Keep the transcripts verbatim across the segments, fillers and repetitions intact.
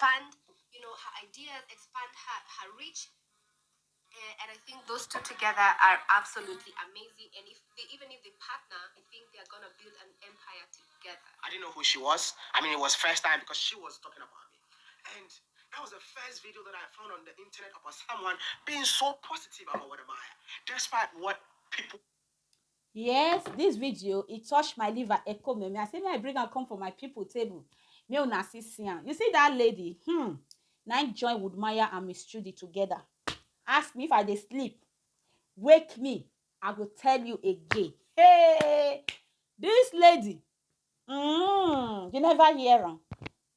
expand, you know, her ideas, expand her, her reach. Uh, and I think those two together are absolutely amazing. And if they, even if they partner, I think they're gonna build an empire together. I didn't know who she was. I mean, it was first time because she was talking about me. And that was the first video that I found on the internet about someone being so positive about Wode Maya, despite what people Yes, this video, e touch my liver, e come me. I say, may I bring am come for my people table. May una see, see am. You see that lady, hmm, na im join Wood Maya and Miss Chudi together. Ask me if I dey sleep. Wake me, I go tell you again. Hey, this lady, mm, you never hear am.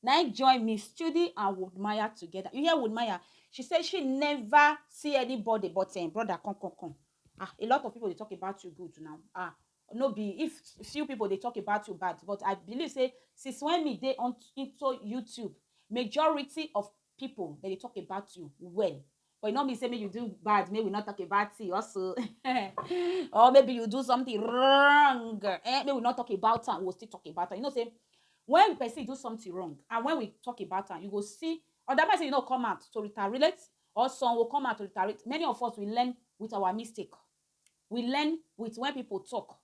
Na im join Miss Chudi and Wood Maya together. You hear Wood Maya? She say she never see anybody but um, brother come, come, come. Ah, a lot of people dey talk about you good now. Ah, no be if few people dey talk about you bad, but I believe say since when me dey on into YouTube, majority of people dem dey talk about you well. But e no mean say make you do bad, make we not talk about it also. Or maybe you do something wrong, eh, make we not talk about am, we go still talk about am. You know say when person do something wrong and when we talk about am, you go see other person, you know, come out to retaliate, or some will come out to retaliate. Many of us, we learn with our mistake. We learn with when people talk.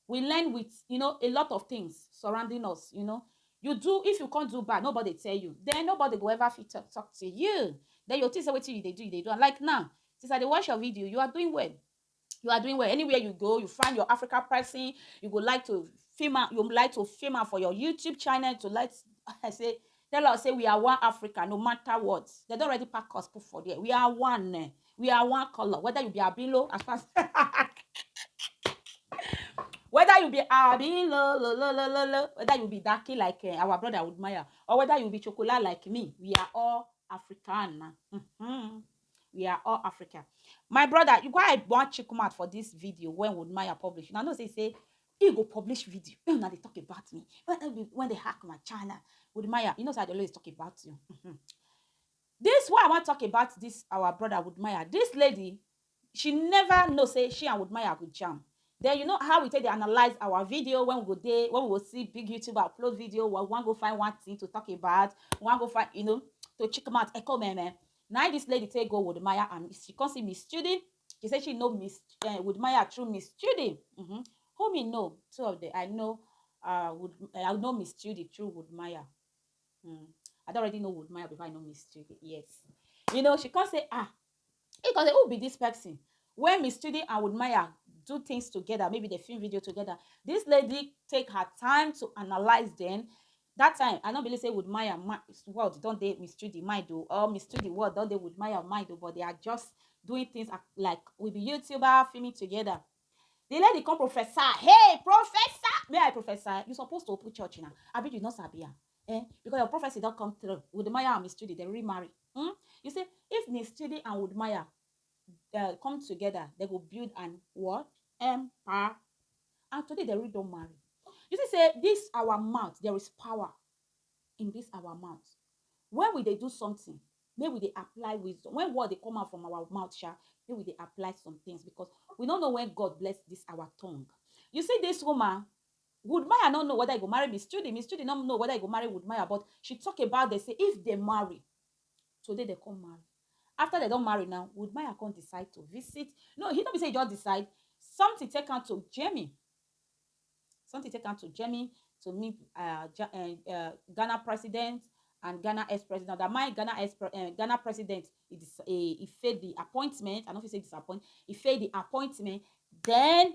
We learn with, you know, a lot of things surrounding us, you know. You do, if you can't do bad, nobody tell you. Then nobody go ever fit talk, talk to you. Then you think say wetin you dey do, you dey do. And like now, since I dey watch your video, you are doing well. You are doing well. Anywhere you go, you find your Africa person, you go like to film am, you like to film am for your YouTube channel to let I say tell us say we are one Africa no matter what. They don already pack us put for there. We are one. Eh. We are one color. Whether you be abilo, as far as whether you be abilo, lo, lo, lo, lo, lo, whether you be darky like uh, our brother Woodmaya, or whether you be chocolate like me, we are all African. Mm-hmm. We are all African. My brother, you go I want check him out for this video when Woodmaya publish. Now no say say he go publish video. Now they talk about me. When, when they hack my channel, Woodmaya, you know say I always talk about you. Mm-hmm. This why I want to talk about this our brother Woodmaya. This lady, she never know say she and Woodmaya go jam. Then you know how we take dey analyze our video when we go dey when we go see big YouTuber upload video, we wan go find one thing to talk about, we wan go find you know to check him out. Echo meme. Now this lady take go Woodmaya and she come see Miss Chudi. She say she know Miss uh, Woodmaya through Miss Chudi. Mm-hmm. Who me know? Two of them. I know uh Wood, I know Miss Chudi through Woodmaya. Mm. I don't already know Woodmaya before I know Miss Chudi. Yes. You know, she can't say, ah, he can say, who be this person? When Miss Chudi and Woodmaya do things together, maybe they film video together, this lady take her time to analyze them. That time, I don't believe say Woodmaya, my, world don't they Miss Chudi mind do, or Miss Chudi world don't they Woodmaya mind do, but they are just doing things like we be YouTuber filming together. The lady come professor, hey professor, may I professor? You supposed to open church now. I bet you not sabi am. Eh? Because your prophecy don't come through. Woodmaya and Miss Chudi, they remarry. Hmm? You see, if Miss Chudi and Woodmaya uh, come together, they go build an what? Empire. And today they really don't marry. You see, say this our mouth, there is power in this our mouth. When we they do something, may we they apply wisdom. When word they come out from our mouth, sha, may we they apply some things because we don't know when God bless this our tongue. You see, this woman, Woodmaya don't know whether he go marry Miss Chudi. Miss Chudi don't know whether he go marry Woodmaya, but she talk about they say if they marry, today they come marry. After they don't marry now, Woodmaya come decide to visit. No, he don't be say he just decide. Something take him to Jamie. Something take him to Jamie to meet uh, uh, uh, Ghana president and Ghana ex-president. That my Ghana ex uh, Ghana president, he, dis- eh, he failed the appointment. I don't say disappoint. He failed the appointment. Then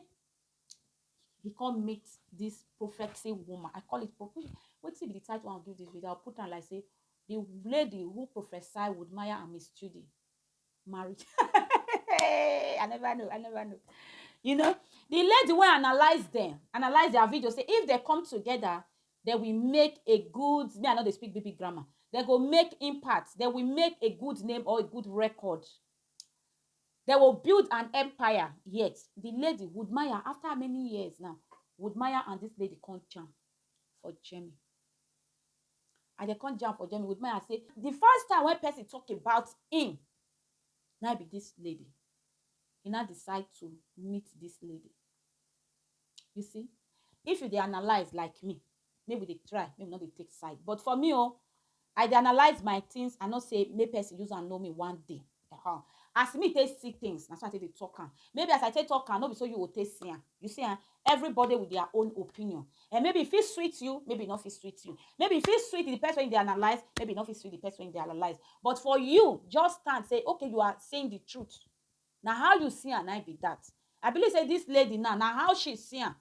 he come meet this prophecy woman. I call it prophecy. What if the title I'll give this video? I'll put on like say the lady who prophesy with Maya and Miss Judy married. I never know. I never know. You know, the lady will analyze them, analyze their video. Say if they come together, they will make a good. Me, I know they speak B B grammar. They go make impact. They will make a good name or a good record. They will build an empire. Yet the lady Woodmaya, after many years now, Woodmaya and this lady come jam for Jamie. And they come jam for Jamie. Woodmaya say the first time when person talk about him, now be this lady. He now decide to meet this lady. You see, if you they analyze like me, maybe they try, maybe not they take side. But for me, oh, I dey analyze my things, I know say make person use am know me one day. Uh-huh. As me take see things, na so I take dey talk am. Maybe as I take talk am, no be so you go take see am. You see am, everybody with their own opinion. And maybe if it sweet you, maybe not fit sweet you. Maybe if it sweet the person you dey analyze, maybe not fit sweet the person you dey analyze. But for you, just stand say, okay, you are saying the truth. Na how you see am, na be that. I believe say this lady now, na how she see am,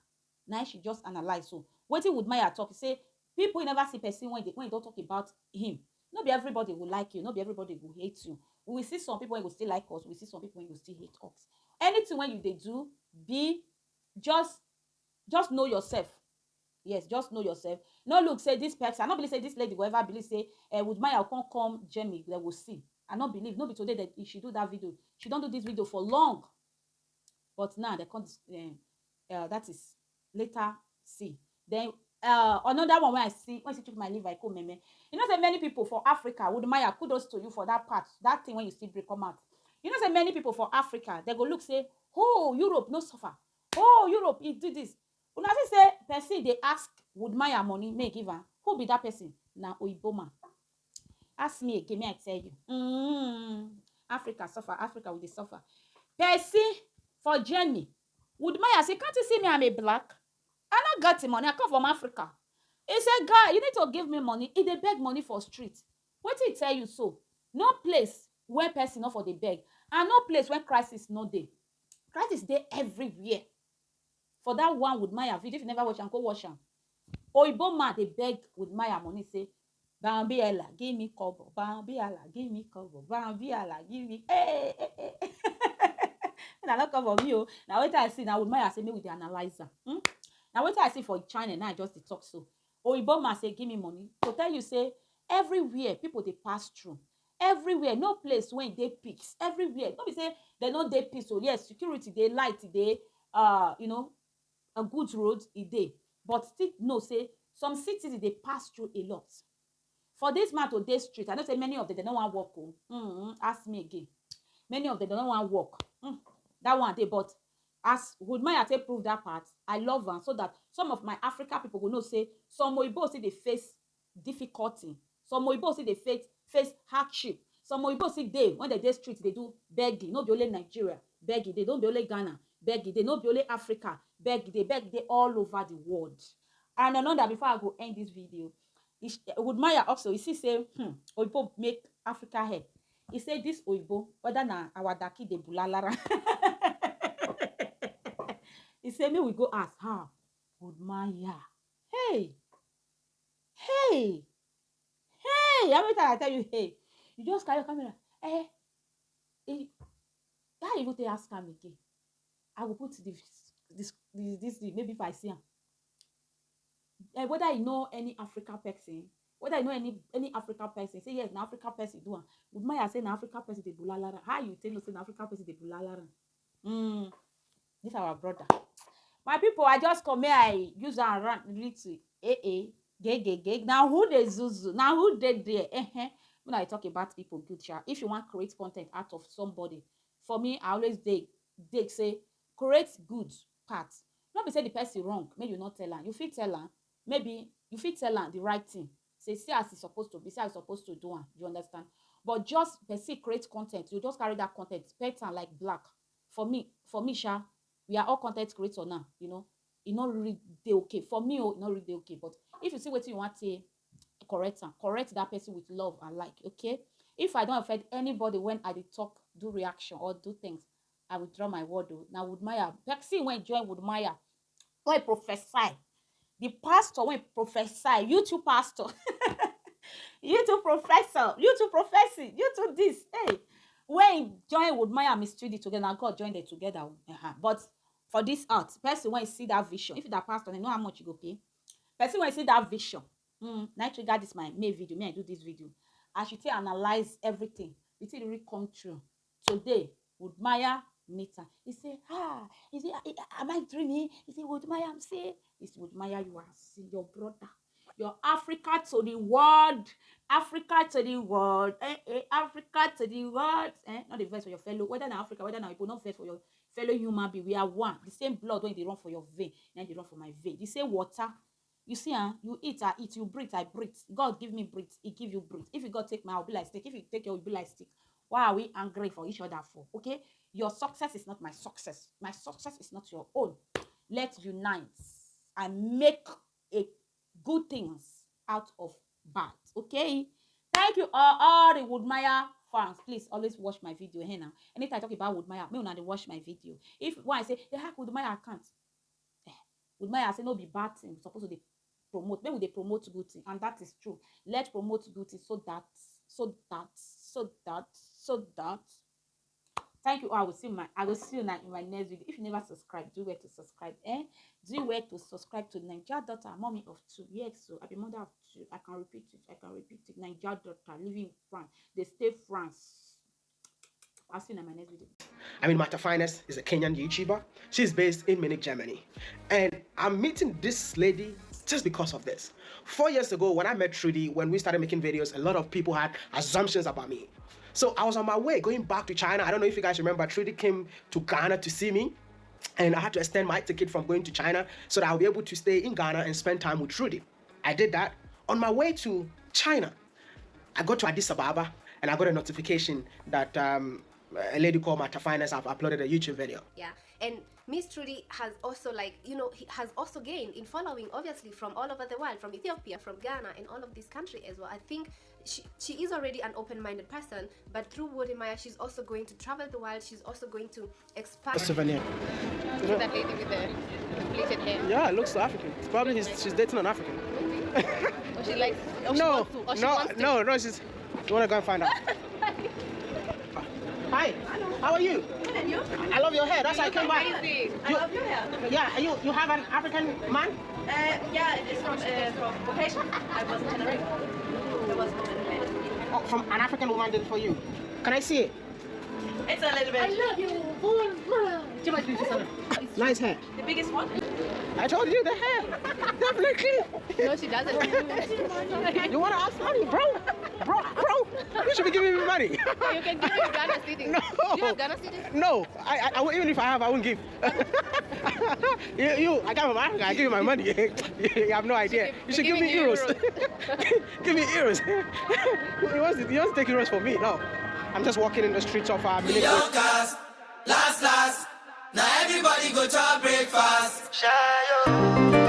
na she just analyze. So wetin Woodmaya talk, say people never see person when they when they don't talk about him. No be everybody will like you, no be everybody will hate you. We will see some people who will still like us, we see some people who will still hate us. Anything when you they do, be just just know yourself. Yes, just know yourself. No look say this person, I no believe say this lady will ever believe say uh, Woodmaya come come Jamie, they will see. I no believe, no be today that she do that video. She don't do this video for long. But now they come, uh, uh, that is later see. Then uh, another one when I see, when she took my live, I come meme. You know say many people for Africa, Woodmaya, kudos to you for that part. That thing when you still break come out. You know say many people for Africa, they go look say, oh, Europe no suffer. Oh, Europe, he do this. Una see say person dey ask Woodmaya money, make give am. Who be that person? Na Oyibo man. Ask me again, may I tell you. Mm, Africa suffer, Africa will dey suffer. Person for Jenny. Woodmaya say, can't you see me? I'm a black. I not got the money. I come from Africa. He said, guy, you need to give me money. He dey beg money for street. What he tell you so? No place where person not for the beg, and no place where crisis no dey. Crisis dey everywhere. For that one Woodmaya video, if you never watch am, go watch am. Oyibo man dey beg Woodmaya money, say, Bambiela, give me kobo. Bambiela, give me kobo. Bambiela, give me. Hey, hey, hey. Una no come for me o. Na wetin I see, na Woodmaya say make we dey analyze am. Hmm? Na wetin I see for China, now I just dey talk so. Oyibo man say, give me money. To tell you say, everywhere people dey pass through. Everywhere, no place wey dey peace. Everywhere, no be say they no dey peace o. Yes, security dey, light dey, uh, you know, a good road e dey. But still know say some cities dey pass through a lot. For this man to dey street, I know say many of them, they no wan work o. Mm, ask me again. Many of them, they no wan work. Mm, that one dey, but as Woodmaya take prove that part, I love am, so that some of my Africa people go know say some Oyibo still dey face difficulty. Some Oyibo still dey face face hardship. Some Oyibo still dey when they dey street, they do begging. No be only Nigeria begging dey, no be only Ghana begging dey, no be only Africa begging dey, beg dey all over the world. And another, before I go end this video, Woodmaya also, he see say, hmm, Oyibo make Africa hair. He say this Oyibo, whether na our daki dey bulalara. He say, may we go ask her, Woodmaya. Hey, hey, hey, how many times I tell you, hey? You just carry your camera. Eh, eh, how you go take ask am again? I will put this, this, this, this thing, maybe if I see am. Eh, whether you know any African person, whether you know any any African person, say yes, na African person do am. Woodmaya say na African person dey bulalara. How you take know say na African person dey bulalara? Mm, this our brother. My people, I just come here, I use am run little. Eh, eh, gay, gay, gay. Now who dey zuzu? Now who dey there? Eh, eh. When I talk about people good, sha. If you want create content out of somebody, for me, I always dey dey say create good part. No be say the person wrong, make you not tell am. You fit tell am, maybe you fit tell am the right thing. Say, see as it's supposed to be, see as it's supposed to do am. You understand? But just person create content, you just carry that content, paint am like black. For me, for me, sha, we are all content creator now, you know. E no really dey okay. For me, oh, e no really dey okay. But if you see wetin you want to correct am, correct that person with love and like, okay? If I don't offend anybody when I dey talk, do reaction or do things, I withdraw my word o. Na Woodmaya, person wey join Woodmaya, wey prophesy. The pastor wey prophesy, you too pastor. You too professor, you too prophecy, you too this. Hey, when join Woodmaya and Miss Chidi together, na God join them together o. Uh-huh. But for this out, person wey see that vision, if that pastor, they know how much you go pay. Person wey see that vision, mm, na trigger this my main video, me I do this video. As you take analyze everything, you take really come true. Today, Woodmaya meet am. He say, ah, he say, "Ah, am I dreaming?" He say, Woodmaya, I'm say, it's Woodmaya, you are seeing your brother. Your Africa to the world. Africa to the world. Eh, eh, Africa to the world. Eh, not the verse for your fellow. Whether na Africa, whether na people, not verse for your fellow human being. We are one. The same blood when they run for your vein, then they run for my vein. The same water You see, ah, you eat, I eat, you breathe, I breathe. God give me breathe, He give you breathe. If you God take my, I'll be like stick. If you take your, will be like stick. Why are we angry for each other for? Okay? Your success is not my success. My success is not your own. Let's unite and make a good things out of bad. Okay? Thank you all, all the Woodmaya fans. Please always watch my video here now. Anytime I talk about Woodmaya, me una dey watch my video. If when I say they hack Woodmaya account, eh, Woodmaya say no be bad thing. We suppose to dey promote. Make we dey promote good thing, and that is true. Let's promote good thing so that, so that, so that, so that. Thank you all. I will see my, I will see you now in my next video. If you never subscribe, do well to subscribe. Eh? Do well to subscribe to Naija Daughter, mommy of two. Yes, so I be mother of two. I can repeat it. I can repeat it. Naija Daughter living in France. They stay France. I'll see you in my next video. I mean, Mata Finest is a Kenyan YouTuber. She's based in Munich, Germany. And I'm meeting this lady just because of this. Four years ago, when I met Trudy, when we started making videos, a lot of people had assumptions about me. So I was on my way going back to China. I don't know if you guys remember, Trudy came to Ghana to see me. And I had to extend my ticket from going to China so that I'll be able to stay in Ghana and spend time with Trudy. I did that. On my way to China, I got to Addis Ababa and I got a notification that um, a lady called Mata Finance have uploaded a YouTube video. Yeah, and Miss Trudy has also, like, you know, he has also gained in following, obviously, from all over the world, from Ethiopia, from Ghana, and all of this country as well. I think she, she is already an open-minded person, but through Woodmaya, she's also going to travel the world. She's also going to expand. A souvenir. That lady with the plaited hair. Yeah, it looks African. It's probably he's, she's dating an African. Or she likes. Or she No, wants to. Or she no, wants to. No, no, she's. You wanna go and find out? Hi, how are you? Good, and you? I love your hair. That's why I came back. Amazing. I love your hair. Yeah, you you have an African man? Uh, yeah, it's from uh, from Caucasian. I was in Tenerife. It was from Tenerife. Oh, from an African woman did it for you. Can I see it? It's a little bit. I love you. Oh, mama. Cuma cuci sana. Nice hair. The biggest one. I told you the hair. Definitely. No, she doesn't. You wanna ask money, bro? Bro, bro. You should be giving me money. You can give me Ghana cedis. No. Do you have Ghana cedis? No, I, I, I won't- even if I have, I won't give. you, you, I come from Africa. I give you my money. You have no idea. You should give me Giving you euros. give me euros. he wants to, he wants to take euros for me. No, I'm just walking in the streets of uh, Minneapolis. Yonkers, last last, now everybody go chop breakfast. Shayo.